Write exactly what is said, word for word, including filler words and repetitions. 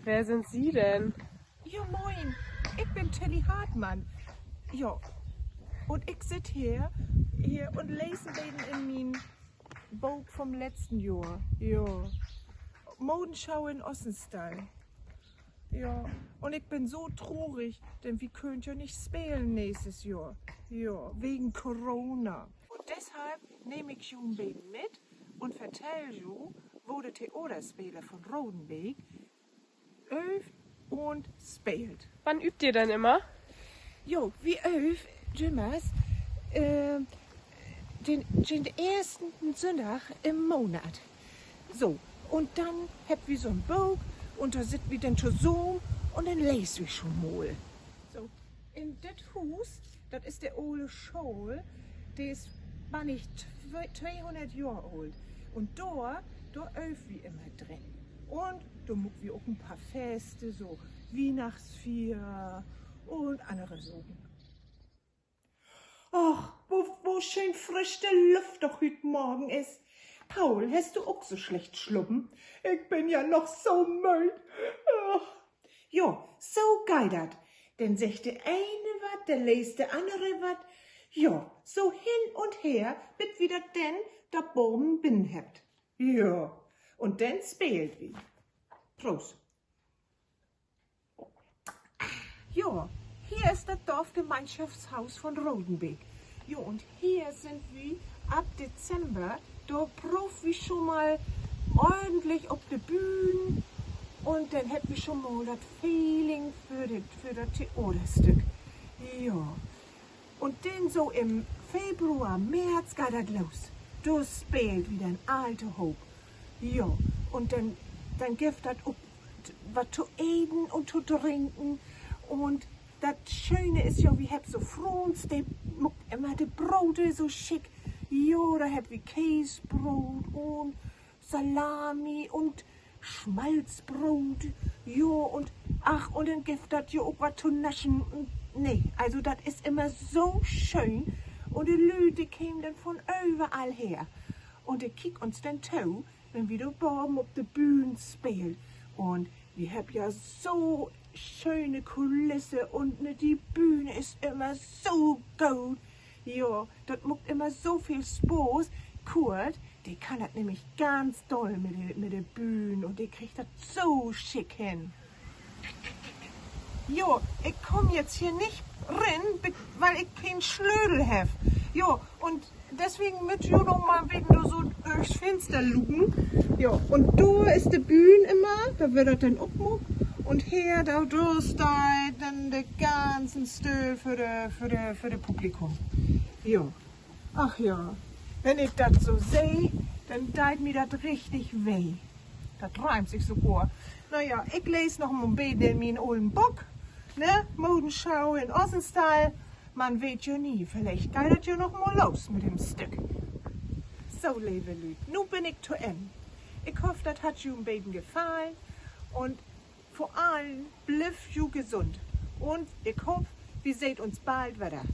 Wer sind Sie denn? Ja, moin. Ik bün Tilly Hartmann. Ja, un ik sitt hier, hier un lees en beten in mien Book vun letzten Johr. Ja. Modenschau in Ossenstall. Ja, un ik bün so trurig, denn wi köönt ja nich spelen nächstes Johr. Ja, wegen Corona. Un deshalb nehm ik ju en beten mit un vertell ju, wo de Theaterspelers vun Rodenbeek öövt un speelt. Wann übt ihr denn immer? Jo, wi öövt jümmers, äh, den, den eersten Sünndag in'n Monat. So, un denn hebbt wi so'n Book un dor sitt wi denn tosamen un denn leest wi schon mal. So, in dit Huus, dat is de ole School, de is bannig twe-, tweehunnert Johr oolt. Un dor, dor öövt wi immer drin. Un dor maakt wi ok en paar Feste, so Wiehnachtsfier un annere Saken. Och, wo, wo schöön frisch de Luft doch hüüt Morgen is. Paul, hest du ok so slecht slapen? Ik bün ja noch so mööd. Och. Jo, so geiht dat. Denn seggt de ene wat, denn leest de annere wat. Jo, so hen un her, bit wi dat denn dor baven binnen hebbt. Jo, un denn speelt wi. Proost. Jo, hier is dat Dorfgemeinschaftshuus vun Rodenbeek. Jo, un hier sünd wi af Dezember, dor proovt wi schon mal ordentlich op de Bühn. Un denn hebbt wi schon mal dat Feeling för de, för dat Theaterstück. Jo. Un denn so in'n Februar, März geiht dat los. Dor speelt wi denn all tohoop. Jo, un denn, denn gifft dat ok wat to eten un to drinken. Un dat Schöne is ja, wi hebbt so Froons, de maakt immer de Brote so schick. Jo, dor hebbt wi Keesbroot un Salami un Smalzbroot. Jo, un, ach, un denn gifft dat ja ok wat to naschen. Nee, also dat is immer so schöön. Un de Lüüd, de kemen denn vun överall her. Un de kiekt uns denn to, wenn wi dor baven op de Bühn speelt. Un wi hebbt ja so schöne Kulisse un, ne, de Bühn is immer so goot. Jo, dat maakt immer so veel Spaaß. Kurt, de kann dat nämlich ganz doll mit de, mit de Bühn un de kriggt dat so schick hen. Jo, ik kaam jetzt hier nich rin, be-, wiel ik keen Slötel heff. Jo, un deswegen mööt ji noch mal en beten dör so, dörch't Finster luken. Jo, un dor is de Bühn immer, dor warrt dat denn opmaakt. Un hier, dor, dor steiht denn de ganzen Stöhl för de, för de, för de Publikum. Jo. Ach ja, wenn ik dat so seh, denn deit mi dat richtig weh. Dat reimt sik sogor. Na ja, ik lees noch mal en beten in mien olen Book, ne? Modenschau in Ossenstall. Man weet jo nie, villicht geiht dat jo noch mal los mit den Stück. So, leve Lüüd, nu bün ik to Enn. Ik hoff, dat hett ju en beten gefallen. Un vör allen, blievt ju gesund. Un ik hoff, wi seht uns bald wedder.